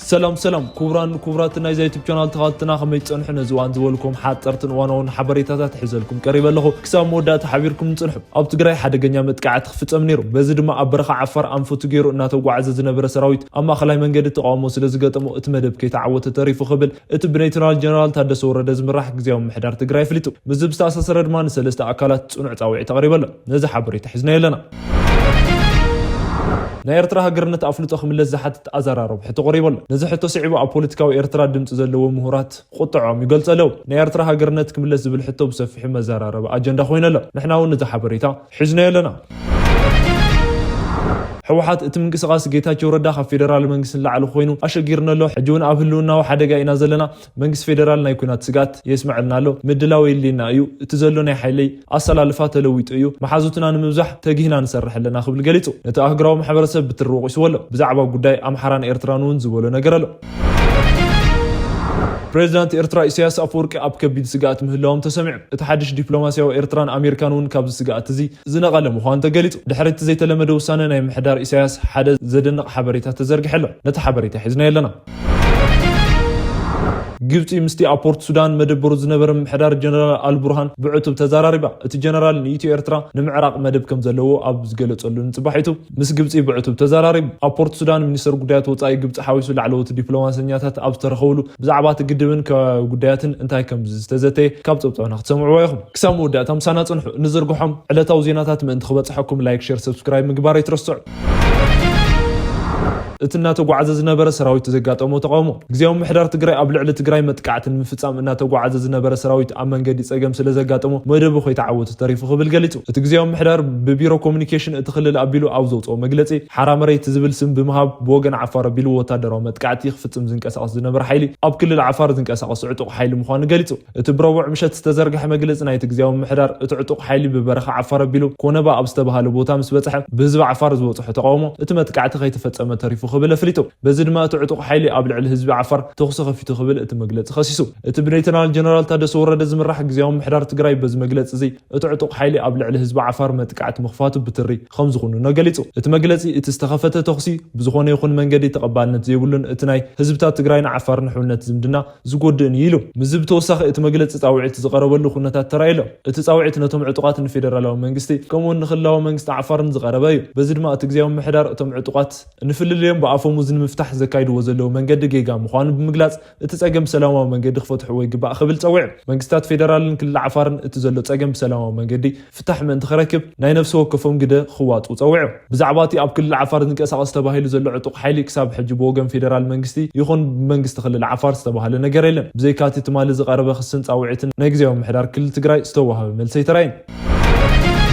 ሰላም ሰላም ክቡራን ክቡራት ናይዛ ዩቱብ ቻናል ተኻትትና፣ ከመይ ትጸንሑ? ነዚ እዋን ዝበልኩም ሓጠርትን እዋናውን ሓበሬታታት ሒዘልኩም ቀሪበ ኣለኹ። ክሳብ መወዳእታ ሓቢርኩም ንጽንሑ። ኣብ ትግራይ ሓደገኛ መጥቃዕቲ ክፍጸም ነይሩ። በዚ ድማ ኣብ በረኻ ዓፋር ኣንፈቱ ገይሩ እናተጓዓዘ ዝነበረ ሰራዊት ኣብ ማእኸላይ መንገዲ ተቃውሞ ስለ ዝገጠሞ እቲ መደብ ከይተዓወተ ተሪፉ ክብል እቲ ብሌተናል ጀነራል ታደሰ ወረደ ዝምራሕ ግዝያዊ ምምሕዳር ትግራይ ኣፍሊጡ። ምስዚ ብዝተኣሳሰረ ድማ ንሰለስተ ኣካላት ጽኑዕ ጻውዒት ኣቕሪቡ ኣሎ። ነዚ ሓበሬታ ሒዝናዮ ኣለና። ናይ ኤርትራ ሃገርነት ኣፍልጦ ክምለስ ዝሓትት ኣዘራረብ ሕቶ ቀሪቡ ኣሎ። ነዚ ሕቶ ስዒቡ ኣብ ፖለቲካዊ ኤርትራ ድምጺ ዘለዎ ምሁራት ቁጥዖም ይገልጹ ኣለዉ። ናይ ኤርትራ ሃገርነት ክምለስ ዝብል ሕቶ ብሰፊሑ መዘራረቢ ኣጀንዳ ኮይኑ ኣሎ። ንሕና እውን ነዚ ሓበሬታ ሒዝናዮ ኣለና። ህወሓት እቲ ምንቅስቃስ ጌታቸው ረዳ ካብ ፌደራል መንግስቲ ንላዕሊ ኮይኑ ኣሸጊርና ኣሎ። ሕጂ እውን ኣብ ህልውናዊ ሓደጋ ኢና ዘለና። መንግስቲ ፌደራል ናይ ኲናት ስግኣት የስምዐልና ኣሎ። ምድላው የድልየና እዩ። እቲ ዘሎ ናይ ሓይሊ ኣሰላልፋ ተለዊጡ እዩ። መሓዙትና ንምብዛሕ ተጊህና ንሰርሕ ኣለና ክብል ገሊጹ። ነቲ ኣህጉራዊ ማሕበረሰብ ብትሪ ወቒስዎ ኣሎ። ብዛዕባ ጉዳይ ኣምሓራን ኤርትራን እውን ዝበሎ ነገር ኣሎ። ፕሬዚዳንት ኤርትራ ኢሳያስ ኣፈወርቂ ኣብ ከቢድ ስግኣት ምህላዎም ተሰሚዑ። እቲ ሓድሽ ዲፕሎማሲያዊ ኤርትራን ኣሜሪካን እውን ካብዚ ስግኣት እዚ ዝነቐለ ምዃኑ ተገሊጹ። ድሕሪ እቲ ዘይተለመደ ውሳነ ናይ ምሕዳር ኢሳያስ ሓደ ዘደንቕ ሓበሬታ ተዘርጊሐ ኣሎ። ነቲ ሓበሬታ ሒዝናዮ ኣለና። ግብጺ ምስቲ ኣብ ፖርት ሱዳን መደበሩ ዝነበረ ምሕዳር ጀነራል ኣልቡርሃን ብዕቱብ ተዘራሪባ። እቲ ጀነራል ንኢትዮ ኤርትራ ንምዕራቕ መደብ ከም ዘለዎ ኣብ ዝገለጸሉ ንጽባሒቱ ምስ ግብጺ ብዕቱብ ተዘራሪቡ። ኣብ ፖርት ሱዳን ሚኒስተር ጉዳያት ወጻኢ ግብጺ ሓዊሱ ላዕለዎት ዲፕሎማሰኛታት ኣብ ዝተረኸብሉ ብዛዕባ እቲ ግድብን ከባቢ ጉዳያትን እንታይ ከም ዝተዘተየ ካብ ጸብጻብና ክትሰምዕዎ ኢኹም። ክሳብ መወዳእታ ምሳና ጽንሑ። እንዝርግሖም ዕለታዊ ዜናታት ምእንቲ ክበጽሐኩም ላይክ፣ ሼር፣ ሰብስክራይብ ምግባር ኣይትረስዑ። እቲ እናተጓዓዘ ዝነበረ ሰራዊት ዘጋጠሞ ተቃውሞ። ግዝያዊ ምሕዳር ትግራይ ኣብ ልዕሊ ትግራይ መጥቃዕቲ ንምፍጻም እናተጓዓዘ ዝነበረ ሰራዊት ኣብ መንገዲ ጸገም ስለ ዘጋጠሞ መደቡ ከይተዓወተ ተሪፉ ክብል ገሊጹ። እቲ ግዝያዊ ምሕዳር ብቢሮ ኮሚኒኬሽን እቲ ክልል ኣቢሉ ኣብ ዘውፅኦ መግለጺ ሓራ መሬት ዝብል ስም ብምሃብ ብወገን ዓፋር ኣቢሉ ወታደራዊ መጥቃዕቲ ክፍጽም ዝንቀሳቐስ ዝነበረ ሓይሊ ኣብ ክልል ዓፋር ዝንቀሳቐስ ዕጡቕ ሓይሊ ምዃኑ ገሊጹ። እቲ ብረቡዕ ምሸት ዝተዘርግሐ መግለጺ ናይቲ ግዝያዊ ምሕዳር እቲ ዕጡቕ ሓይሊ ብበረኻ ዓፋር ኣቢሉ ኮነባ ኣብ ዝተባሃለ ቦታ ምስ በጽሐ ብህዝቢ ዓፋር ዝበጽሖ ተቃውሞ እቲ መጥቃዕቲ ከይተፈጸመ ተሪፉ ክብል ኣፍሊጡ። በዚ ድማ እቲ ዕጡቕ ሓይሊ ኣብ ልዕሊ ህዝቢ ዓፋር ተኹሲ ከፊቱ ክብል እቲ መግለጺ ከሲሱ። እቲ ብሌተናል ጀነራል ታደሰ ወረደ ዝምራሕ ግዝያዊ ምሕዳር ትግራይ በዚ መግለጺ እዚ እቲ ዕጡቕ ሓይሊ ኣብ ልዕሊ ህዝቢ ዓፋር መጥቃዕቲ ምኽፋቱ ብትሪ ከም ዝኹንኖ ገሊጹ። እቲ መግለጺ እቲ ዝተኸፈተ ተኹሲ ብዝኾነ ይኹን መንገዲ ተቐባልነት ዘይብሉን እቲ ናይ ህዝብታት ትግራይን ዓፋርን ሕውነት ዝምድና ዝጎድእን እዩ ኢሉ። ምስዚ ብተወሳኺ እቲ መግለጺ ጻውዒት ዝቐረበሉ ኩነታት ተራእዩ ኣሎ። እቲ ጻውዒት ነቶም ዕጡቓት ንፌደራላዊ መንግስቲ ከምኡውን ንክልላዊ መንግስቲ ዓፋርን ዝቐረበ እዩ። በዚ ድማ እቲ ግዝያዊ ምምሕዳር እቶም ዕጡቓት ንፍልልዮም ብኣፈሙዝ ንምፍታሕ ዘካይድዎ ዘለዉ መንገዲ ጌጋ ምዃኑ ብምግላጽ እቲ ጸገም ብሰላማዊ መንገዲ ክፈትሕዎ ይግባእ ክብል ጸዊዑ። መንግስታት ፌደራልን ክልል ዓፋርን እቲ ዘሎ ጸገም ብሰላማዊ መንገዲ ፍታሕ ምእንቲ ክረክብ ናይ ነፍሲ ወከፎም ግደ ክዋጽኡ ጸዊዑ። ብዛዕባ እቲ ኣብ ክልል ዓፋር ዝንቀሳቐስ ተባሂሉ ዘሎ ዕጡቕ ሓይሊ ክሳብ ሕጂ ብወገን ፌደራል መንግስቲ ይኹን ብመንግስቲ ክልል ዓፋር ዝተባህለ ነገር የለን። ብዘይካ እቲ ትማሊ ዝቐረበ ክስን ጻውዒትን ናይ ግዝያዊ ምምሕዳር ክልል ትግራይ ዝተዋህበ መልሲ ኣይተራእየን።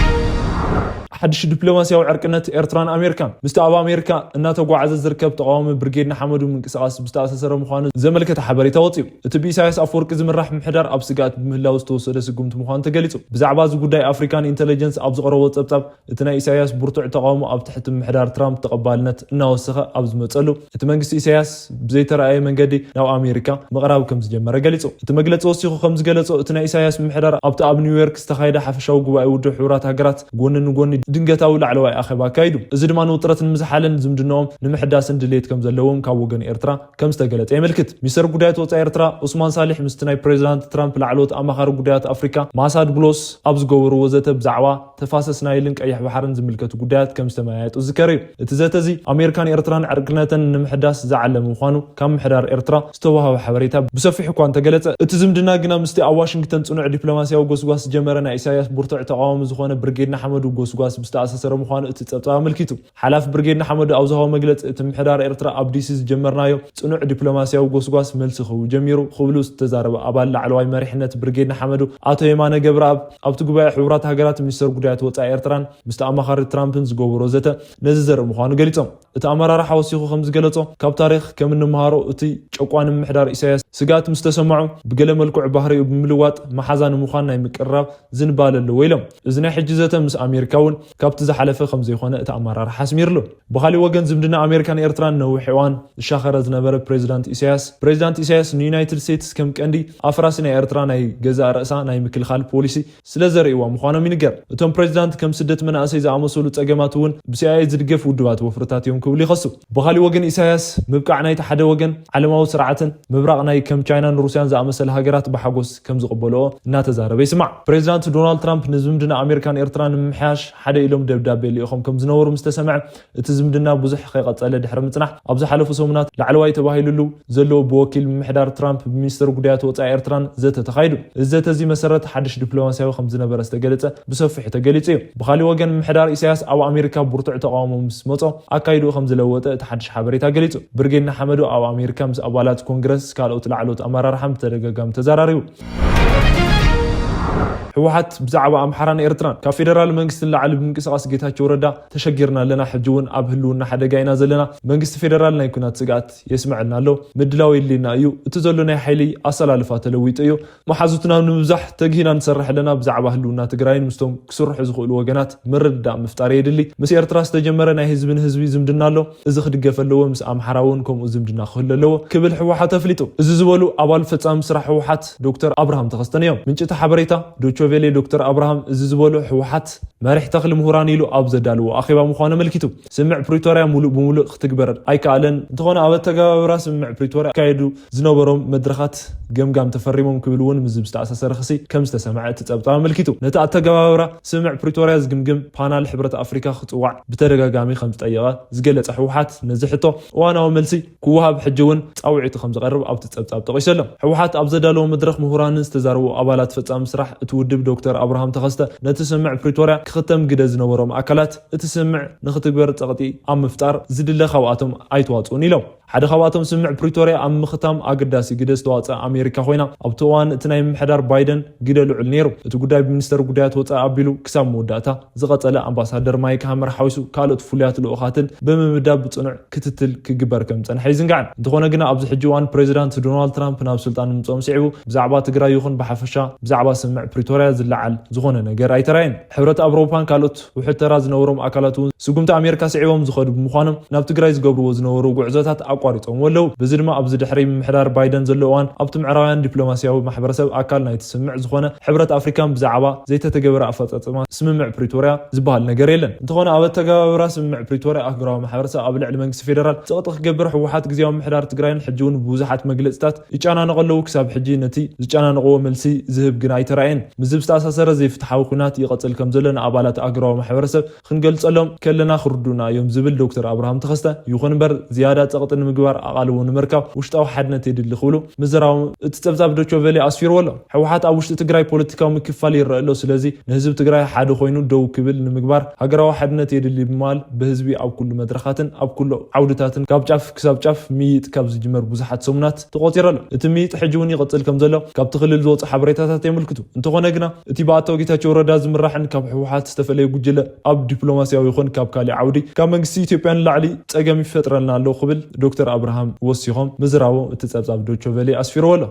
ሓድሽ ዲፕሎማሲያዊ ዕርቅነት ኤርትራን ኣሜሪካን። ምስቲ ኣብ ኣሜሪካ እናተጓዓዘ ዝርከብ ተቃዋሚ ብርጌድ ንሓመዱ ምንቅስቃስ ብዝተኣሳሰረ ምዃኑ ዘመልከተ ሓበሬታ ወፂኡ። እቲ ብኢሳያስ ኣፈወርቂ ዝምራሕ ምሕዳር ኣብ ስግኣት ብምህላው ዝተወሰደ ስጉምቲ ምዃኑ ተገሊጹ። ብዛዕባ እዚ ጉዳይ ኣፍሪካን ኢንተለጀንስ ኣብ ዝቐረቦ ጸብጻብ፣ እቲ ናይ ኢሳያስ ብርቱዕ ተቃውሞ ኣብ ትሕቲ ምሕዳር ትራምፕ ተቐባልነት እናወሰኸ ኣብ ዝመጸሉ፣ እቲ መንግስቲ ኢሳያስ ብዘይተራእየ መንገዲ ናብ ኣሜሪካ ምቕራብ ከም ዝጀመረ ገሊጹ። እቲ መግለጺ ወሲኹ ከም ዝገለጾ፣ እቲ ናይ ኢሳያስ ምምሕዳር ኣብቲ ኣብ ኒውዮርክ ዝተኻየደ ሓፈሻዊ ጉባኤ ውድብ ሕቡራት ሃገራት ጎኒ ንጎኒ ድንገታዊ ላዕለዋይ ኣኼባ ኣካይዱ። እዚ ድማ ንውጥረት ንምዝሓልን ዝምድናኦም ንምሕዳስን ድሌት ከም ዘለዎም ካብ ወገን ኤርትራ ከም ዝተገለጸ የመልክት። ሚኒስተር ጉዳያት ወጻኢ ኤርትራ ዑስማን ሳሊሕ ምስቲ ናይ ፕሬዚዳንት ትራምፕ ላዕለዎት ኣማኻሪ ጉዳያት ኣፍሪካ ማሳድ ብሎስ ኣብ ዝገበርዎ ዘተ ብዛዕባ ተፋሰስ ናይልን ቀይሕ ባሕርን ዝምልከቱ ጉዳያት ከም ዝተመያየጡ ዝዝከር እዩ። እቲ ዘተ እዚ ኣሜሪካን ኤርትራን ዕርቅነተን ንምሕዳስ ዝዓለመ ምዃኑ ካብ ምሕዳር ኤርትራ ዝተዋህበ ሓበሬታ ብሰፊሑ እኳ እንተገለጸ፣ እቲ ዝምድና ግና ምስቲ ኣብ ዋሽንግተን ጽኑዕ ዲፕሎማሲያዊ ጎስጓስ ዝጀመረ ናይ ኢሳያስ ብርቱዕ ተቃዋሚ ዝኾነ ብርጌድ ንሓመዱ ጎስጓስ ብዝተኣሳሰረ ምዃኑ እቲ ጸብጻብ ኣመልኪቱ። ሓላፊ ብርጌድ ንሓመዱ ኣብ ዝሃቦ መግለጺ፣ እቲ ምሕዳር ኤርትራ ኣብ ዲሲ ዝጀመርናዮ ጽኑዕ ዲፕሎማሲያዊ ጎስጓስ መልሲ ክህቡ ጀሚሩ ክብሉ ዝተዛረበ ኣባል ላዕለዋይ መሪሕነት ብርጌድ ንሓመዱ ኣቶ የማነ ገብረኣብ ኣብቲ ጉባኤ ሕቡራት ሃገራት ሚኒስተር ጉዳያት ወጻኢ ኤርትራን ምስቲ ኣማኻሪ ትራምፕን ዝገበሮ ዘተ ነዚ ዘርኢ ምዃኑ ገሊጾም። እቲ ኣመራርሓ ወሲኹ ከም ዝገለጾ፣ ካብ ታሪኽ ከም እንመሃሮ እቲ ጨቋኒ ምምሕዳር ኢሳያስ ስግኣት ምስ ተሰምዖ ብገለ መልክዑ ባህሪኡ ብምልዋጥ መሓዛ ንምዃን ናይ ምቅርራብ ዝንባለ ኣለዎ ኢሎም። እዚ ናይ ሕጂ ዘተ ምስ ኣሜሪካ እውን ካብቲ ዝሓለፈ ከም ዘይኮነ እቲ ኣመራርሓ ኣስሚርሉ። ብኻሊእ ወገን ዝምድና ኣሜሪካን ኤርትራን ነዊሕ እዋን ዝሻኸረ ዝነበረ ፕሬዚዳንት ኢሳያስ ፕሬዚዳንት ኢሳያስ ንዩናይትድ ስቴትስ ከም ቀንዲ ኣፍራሲ ናይ ኤርትራ ናይ ገዛእ ርእሳ ናይ ምክልኻል ፖሊሲ ስለ ዘርእይዋ ምዃኖም ይንገር። እቶም ፕሬዚዳንት ከም ስደት መናእሰይ ዝኣመሰሉ ጸገማት እውን ብሲኣይኤ ዝድገፍ ውድባት ወፍርታት እዮም ክብሉ ይኸሱ። ብኻሊእ ወገን ኢሳያስ ምብቃዕ ናይቲ ሓደ ወገን ዓለማዊ ስርዓትን ምብራቕ ናይ ከም ቻይናን ሩስያን ዝኣመሰለ ሃገራት ብሓጎስ ከም ዝቕበልኦ እናተዛረበ ይስማዕ። ፕሬዚዳንት ዶናልድ ትራምፕ ንዝምድና ኣሜሪካን ኤርትራን ንምምሕያሽ ሓደ ኢሎም ደብዳቤ ልኢኾም ከም ዝነበሩ ምስ ተሰምዐ እቲ ዝምድና ብዙሕ ከይቐጸለ ድሕሪ ምጽናሕ ኣብ ዝሓለፉ ሰሙናት ላዕለዋይ ተባሂሉሉ ዘለዎ ብወኪል ምምሕዳር ትራምፕ ብሚኒስተር ጉዳያት ወጻኢ ኤርትራን ዘተ ተኻይዱ። እዚ ዘተ እዚ መሰረት ሓድሽ ዲፕሎማስያዊ ከም ዝነበረ ዝተገለጸ ብሰፊሑ ተገሊጹ እዩ። ብኻሊእ ወገን ምምሕዳር ኢሳያስ ኣብ ኣሜሪካ ብርቱዕ ተቃውሞ ምስ መጾ ኣካይድኡ ከም ዝለወጠ እቲ ሓድሽ ሓበሬታ ገሊጹ። ብርጌድ ንሓመዱ ኣብ ኣሜሪካ ምስ ኣባላት ኮንግረስ ካልኦት ላዕለዎት ኣመራርሓን ብተደጋጋሚ ተዘራሪቡ። ህወሓት ብዛዕባ ኣምሓራን ኤርትራን ካብ ፌደራል መንግስቲ ንላዕሊ ብምንቅስቃስ ጌታቸው ረዳ ተሸጊርና ኣለና፣ ሕጂ እውን ኣብ ህልውና ሓደጋ ኢና ዘለና፣ መንግስቲ ፌደራል ናይ ኩናት ስግኣት የስምዐልና ኣሎ፣ ምድላው የድልየና እዩ፣ እቲ ዘሎ ናይ ሓይሊ ኣሰላልፋ ተለዊጡ እዩ፣ መሓዙትና ንምብዛሕ ተግሂና ንሰርሕ ኣለና፣ ብዛዕባ ህልውና ትግራይን ምስቶም ክስርሑ ዝኽእሉ ወገናት ምርድዳእ ምፍጣር የድሊ፣ ምስ ኤርትራ ዝተጀመረ ናይ ህዝቢ ንህዝቢ ዝምድና ኣሎ፣ እዚ ክድገፍ ኣለዎ፣ ምስ ኣምሓራ እውን ከምኡ ዝምድና ክህሉ ኣለዎ ክብል ህወሓት ኣፍሊጡ። እዚ ዝበሉ ኣባል ፈጻሚ ስራሕ ህወሓት ዶክተር ኣብርሃም ተኸስተን እዮም። ምንጭ እቲ ሓበሬታ ዶቸቬሌ ዶክተር ኣብርሃም እዚ ዝበሉ ህወሓት መሪሕ ተኽሊ ምሁራን ኢሉ ኣብ ዘዳልዎ ኣኼባ ምዃኑ ኣመልኪቱ። ስምምዕ ፕሪቶርያ ሙሉእ ብሙሉእ ክትግበር ኣይከኣለን፣ እንተኾነ ኣብ ኣተገባብራ ስምምዕ ፕሪቶርያ ይካየዱ ዝነበሮም መድረኻት ገምጋም ተፈሪሞም ክብል እውን ምስዚ ዝተኣሳሰረ ክሲ ከም ዝተሰምዐ እቲ ጸብጻብ ኣመልኪቱ። ነቲ ኣተገባብራ ስምምዕ ፕሪቶርያ ዝግምግም ፓናል ሕብረት ኣፍሪካ ክጽዋዕ ብተደጋጋሚ ከም ዝጠየቐ ዝገለጸ ህወሓት ነዚ ሕቶ እዋናዊ መልሲ ክወሃብ ሕጂ እውን ጻውዒቱ ከም ዝቐርብ ኣብቲ ጸብጻብ ጠቒሱ ኣሎ። ህወሓት ኣብ ዘዳለዎ መድረኽ ምሁራንን ዝተዛረቡ ኣባላት ፈጻሚ ስራሕ እቲ ውድብ ዶክተር ኣብርሃም ተኸስተ ነቲ ስምምዕ ፕሪቶርያ ክኽተም ግደ ዝነበሮም ኣካላት እቲ ስምምዕ ንኽትግበር ጸቕጢ ኣብ ምፍጣር ዝድለ ካብኣቶም ኣይተዋጽኡን ኢሎም። ሓደ ካብኣቶም ስምምዕ ፕሪቶርያ ኣብ ምኽታም ኣገዳሲ ግደ ዝተዋጽኣ ኣሜሪካ ኮይና ኣብቲ እዋን እቲ ናይ ምምሕዳር ባይደን ግደ ልዑል ነይሩ። እቲ ጉዳይ ብሚኒስተር ጉዳያት ወጻኢ ኣቢሉ ክሳብ መወዳእታ ዝቐጸለ ኣምባሳደር ማይክ ሃመር ሓዊሱ ካልኦት ፍሉያት ልኡኻትን ብምምዳብ ብጽኑዕ ክትትል ክግበር ከም ዝጸንሐ ኣይዝንጋዕን። እንተኾነ ግና ኣብዚ ሕጂ እዋን ፕሬዚዳንት ዶናልድ ትራምፕ ናብ ስልጣን ምምጽኦም ስዒቡ ብዛዕባ ትግራይ ይኹን ብሓፈሻ ብዛዕባ ስምምዕ ፕሪቶርያ ዝለዓል ዝኾነ ነገር ኣይተራየን። ሕብረት ኣውሮፓን ካልኦት ውሕድ ተራ ዝነበሮም ኣካላት እውን ስጉምቲ ኣሜሪካ ስዒቦም ዝኸዱ ብምዃኖም ናብ ትግራይ ዝገብርዎ ዝነበሩ ጉዕዞታት ኣቋሪጾም ኣለዉ። በዚ ድማ ኣብዚ ድሕሪ ምምሕዳር ባይደን ዘሎ እዋን ኣብቲ ምዕራባውያን ዲፕሎማስያዊ ማሕበረሰብ ኣካል ናይቲ ስምምዕ ዝኾነ ሕብረት ኣፍሪካን ብዛዕባ ዘይተተገበረ ኣፈጻጽማ ስምምዕ ፕሪቶርያ ዝበሃል ነገር የለን። እንተኾነ ኣብ ኣተገባብራ ስምምዕ ፕሪቶርያ ኣህጉራዊ ማሕበረሰብ ኣብ ልዕሊ መንግስቲ ፌደራል ጸቕጢ ክገብር ህወሓት ግዜያዊ ምምሕዳር ትግራይን ሕጂ እውን ብብዙሓት መግለጽታት ይጨናነቑ ኣለዉ። ክሳብ ሕጂ ነቲ ዝጨናነቕዎ መልሲ ዝህብ ግን ኣይተራእየን። ምስዚ ዝተኣሳሰረ ዘይፍትሓዊ ኩናት ይቐጽል ከም ዘሎ ንኣባላት ኣህጉራዊ ማሕበረሰብ ክንገልጸሎም ከለና ክርዱና እዮም ዝብል ዶክተር ኣብርሃም ተኸስተ፣ ይኹን እምበር ዝያዳ ጸቕጢ ንምግባር ኣቓልቦ ንምርካብ ውሽጣዊ ሓድነት የድሊ ክብሉ ምዝራቦም እቲ ጸብጻብ ዶቸ ቬለ ኣስፊርዎ ኣሎ። ህወሓት ኣብ ውሽጢ ትግራይ ፖለቲካዊ ምክፍፋል ይረአ ኣሎ፣ ስለዚ ንህዝቢ ትግራይ ሓደ ኮይኑ ደው ክብል ንምግባር ሃገራዊ ሓድነት የድሊ ብምባል ብህዝቢ ኣብ ኩሉ መድረኻትን ኣብ ኩሉ ዓውድታትን ካብ ጫፍ ክሳብ ጫፍ ምይይጥ ካብ ዝጅመር ብዙሓት ሰሙናት ተቖጺሩ ኣሎ። እቲ ምይይጥ ሕጂ እውን ይቕጽል ከም ዘሎ ካብቲ ክልል ዝወጹ ሓበሬታታት የመልክቱ። እንተኾነ ግና እቲ ብኣቶ ጌታቸው ረዳ ዝምራሕን ካብ ህወሓት ዝተፈለየ ጉጅለ ኣብ ዲፕሎማስያዊ ይኹን ካብ ካሊእ ዓውዲ ካብ መንግስቲ ኢትዮጵያ ንላዕሊ ጸገም ይፈጥረልና ኣሎ ክብል ዶክተር ኣብርሃም ወሲኾም ምዝራቦም እቲ ጸብጻብ ዶቸ ቬለ ኣስፊርዎ ኣሎ።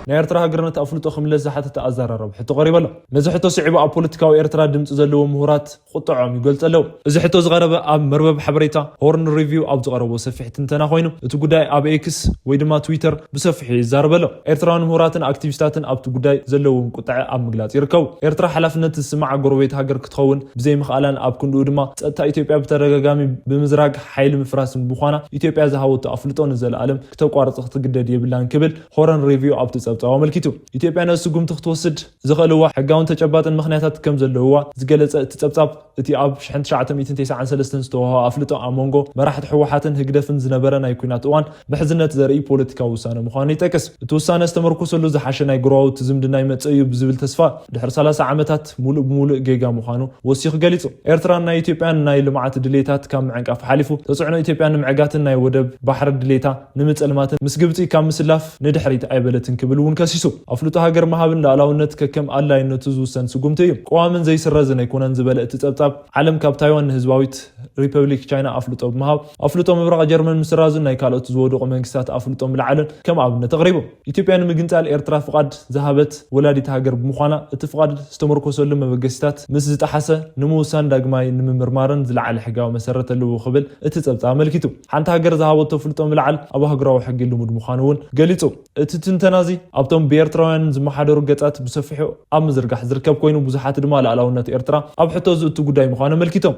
ናይ ኤርትራ ሃገርነት ኣፍልጦ ክምለስ ዝሓተተ ኣዘራረብ ሕቶ ቀሪቡ ኣሎ። ነዚ ሕቶ ስዒቡ ኣብ ፖለቲካዊ ኤርትራ ድምጺ ዘለዎም ምሁራት ቁጥዖም ይገልጹ ኣለዉ። እዚ ሕቶ ዝቐረበ ኣብ መርበብ ሓበሬታ ሆርን ሪቪው ኣብ ዝቐረቦ ሰፊሕ ትንተና ኮይኑ፣ እቲ ጉዳይ ኣብ ኤክስ ወይ ድማ ትዊተር ብሰፊሑ ይዛረብ ኣሎ። ኤርትራውያን ምሁራትን ኣክቲቪስታትን ኣብቲ ጉዳይ ዘለዎም ቁጥዐ ኣብ ምግላጽ ይርከቡ። ኤርትራ ሓላፍነት ዝስምዓ ጎረቤት ሃገር ክትኸውን ብዘይምኽኣላን ኣብ ክንድኡ ድማ ጸጥታ ኢትዮጵያ ብተደጋጋሚ ብምዝራግ ሓይሊ ምፍራስ ምዃና ኢትዮጵያ ዝሃበቶ ኣፍልጦ ንዘለኣለም ክተቋርጽ ክትግደድ የብላን ክብል ሆረን ሪቪው ኣብቲ ጸብጻቡ ኣመልኪቱ። ኢትዮጵያ ነዚ ስጉምቲ ክትወስድ ዝኽእልዋ ሕጋውን ተጨባጥን ምኽንያታት ከም ዘለውዋ ዝገለጸ እቲ ጸብጻብ፣ እቲ ኣብ ሽሕን ትሽዓተ ሚእትን ተስዓን ሰለስተን ዝተዋህበ ኣፍልጦ ኣብ መንጎ መራሕቲ ህወሓትን ህግደፍን ዝነበረ ናይ ኲናት እዋን ምሕዝነት ዘርኢ ፖለቲካዊ ውሳነ ምዃኑ ይጠቅስ። እቲ ውሳነ ዝተመርኮሰሉ ዝሓሸ ናይ ጎረባብቲ ዝምድና ይመጽእ እዩ ብዝብል ተስፋ፣ ድሕሪ ሰላሳ ዓመታት ሙሉእ ብሙሉእ ጌጋ ምዃኑ ወሲኹ ገሊጹ። ኤርትራን ናይ ኢትዮጵያን ናይ ልምዓት ድሌታት ካብ ምዕንቃፍ ሓሊፉ፣ ተጽዕኖ ኢትዮጵያ ንምዕጋትን ናይ ወደብ ባሕሪ ድሌታ ንምጽልማትን ምስ ግብጺ ካብ ምስላፍ ንድሕሪት ኣይበለትን ክብል እውን ከሲሱ። ኣፍልጦ ሃገር ምሃብን ሉዓላውነት ከከም ኣድላይነቱ ዝውሰን ስጉምቲ እዩ፣ ቅዋምን ዘይስረዝን ኣይኮነን ዝበለ እቲ ጸብጻብ፣ ዓለም ካብ ታይዋን ንህዝባዊት ሪፐብሊክ ቻይና ኣፍልጦ ብምሃብ፣ ኣፍልጦ ምብራቕ ጀርመን ምስራዙን ናይ ካልኦት ዝወደቑ መንግስታት ኣፍልጦ ምልዓልን ከም ኣብነት ኣቕሪቡ። ኢትዮጵያ ንምግንጻል ኤርትራ ፍቓድ ዝሃበት ወላዲት ሃገር ብምዃና፣ እቲ ፍቓድ ዝተመርኮሰሉ መበገሲታት ምስ ዝጠሓሰ፣ ንምውሳን ዳግማይ ንምምርማርን ዝለዓለ ሕጋዊ መሰረት ኣለዎ ክብል እቲ ጸብጻብ ኣመልኪቱ። ሓንቲ ሃገር ዝሃበቶ ኣፍልጦ ምልዓል ኣብ ኣህጉራዊ ሕጊ ልሙድ ምዃኑ እውን ገሊጹ። እቲ ትንተና እዚ ኣብቶም ብኤርትራውያን ዝመሓደሩ ገጻት ብሰፊሑ ኣብ ምዝርጋሕ ዝርከብ ኮይኑ፣ ብዙሓት ድማ ሉዓላውነት ኤርትራ ኣብ ሕቶ ዝእቱ ጉዳይ ምዃኑ ኣመልኪቶም።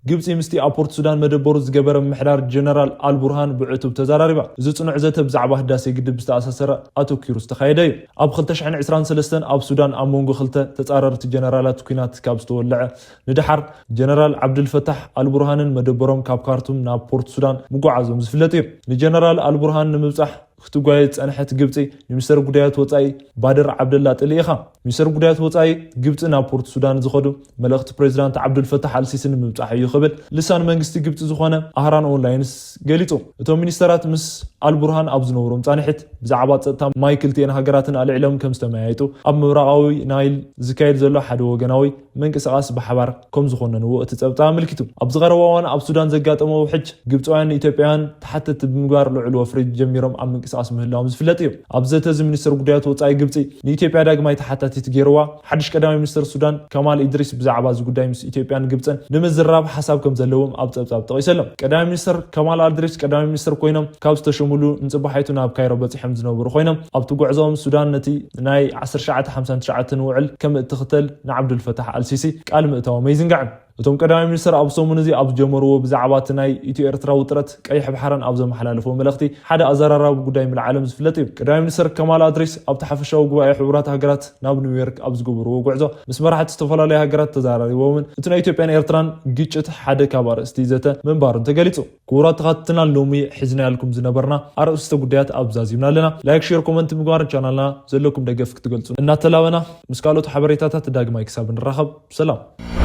ግብጺ ምስቲ ኣብ ፖርት ሱዳን መደበሩ ዝገበረ ምምሕዳር ጀነራል ኣልቡርሃን ብዕቱብ ተዘራሪባ። እዚ ጽኑዕ ዘተ ብዛዕባ ህዳሴ ግድብ ዝተኣሳሰረ ኣተኲሩ ዝተኻየደ እዩ። ኣብ ክልተ ሽሕን ዕስራን ሰለስተን ኣብ ሱዳን ኣብ መንጎ ክልተ ተጻረርቲ ጀነራላት ኲናት ካብ ዝተወልዐ ንደሓር፣ ጀነራል ዓብዱልፈታሕ ኣልቡርሃንን መደበሮም ካብ ካርቱም ናብ ፖርት ሱዳን ምጉዓዞም ዝፍለጥ እዩ። ንጀነራል ኣልቡርሃን ንምብጻሕ ክትጓየ ዝጸንሐት ግብጺ፣ ንሚኒስተር ጉዳያት ወጻኢ ባድር ዓብደላ ጥልኢኻ። ሚኒስተር ጉዳያት ወጻኢ ግብጺ ናብ ፖርት ሱዳን ዝኸዱ መልእኽቲ ፕሬዚዳንት ዓብዱልፈታሕ ኣልሲሲ ንምብጻሕ እዩ ክብል ልሳን መንግስቲ ግብጺ ዝኾነ ኣህራን ኦንላይንስ ገሊጹ። እቶም ሚኒስተራት ምስ ኣልቡርሃን ኣብ ዝነበሮም ጻንሒት፣ ብዛዕባ ጸጥታ ማይ ክልቲኤን ሃገራትን ኣልዒሎም ከም ዝተመያየጡ፣ ኣብ ምብራቓዊ ናይል ዝካየድ ዘሎ ሓደ ወገናዊ ምንቅስቓስ ብሓባር ከም ዝኾነንዎ እቲ ጸብጻብ ኣመልኪቱ። ኣብዚ ቀረባ እዋን ኣብ ሱዳን ዘጋጠመ ውሕጅ፣ ግብጻውያን ንኢትዮጵያውያን ተሓተትቲ ብምግባር ልዑል ወፍሪ ጀሚሮም ኣብ ምንቅስቓስ ምህላዎም ዝፍለጥ እዩ። ኣብ ዘተ እዚ ሚኒስተር ጉዳያት ወጻኢ ግብጺ ንኢትዮጵያ ዳግማይ ተሓታቲት ገይርዋ። ሓድሽ ቀዳማይ ሚኒስተር ሱዳን ከማል ኢድሪስ ብዛዕባ እዚ ጉዳይ ምስ ኢትዮጵያን ግብጽን ንምዝራብ ሓሳብ ከም ዘለዎም ኣብ ጸብጻብ ጠቒሱ ኣሎ። ቀዳማይ ሚኒስተር ከማል ኣድሪስ ቀዳማይ ሚኒስተር ኮይኖም ካብ ዝተሸሙሉ ንጽባሒቱ ናብ ካይሮ በጺሖም ዝነበሩ ኮይኖም፣ ኣብቲ ጉዕዞኦም ሱዳን ነቲ ናይ ዓሰርተ ትሽዓተ ሓምሳን ትሽዓተን ውዕል ከም እትኽተል ንዓብዱልፈታሕ ኣልሲሲ ቃል ምእታዎም ኣይዝንጋዕን። እቶም ቀዳማይ ሚኒስተር ኣብ ሰሙን እዚ ኣብ ዝጀመርዎ ብዛዕባ እቲ ናይ ኢትዮ ኤርትራ ውጥረት ቀይሕ ባሕርን ኣብ ዘመሓላለፍዎ መልእኽቲ፣ ሓደ ኣዘራራቢ ጉዳይ ምልዓሎም ዝፍለጥ እዩ። ቀዳማይ ሚኒስተር ከማል ኣድሪስ ኣብቲ ሓፈሻዊ ጉባኤ ሕቡራት ሃገራት ናብ ኒውዮርክ ኣብ ዝገበርዎ ጉዕዞ ምስ መራሕቲ ዝተፈላለዩ ሃገራት ተዘራሪቦምን እቲ ናይ ኢትዮጵያን ኤርትራን ግጭት ሓደ ካብ ኣርእስቲ ዘተ ምንባሩን ተገሊጹ። ክቡራት ተኻትትና ሎሚ ሒዝናያልኩም ዝነበርና ኣርእስተ ጉዳያት ኣብ ዛዚምና ኣለና። ላይክ፣ ሼር፣ ኮመንት ምግባር ቻናልና ዘለኩም ደገፍ ክትገልጹ እናተላበና፣ ምስ ካልኦት ሓበሬታታት ዳግማይ ክሳብ ንራኸብ ሰላም።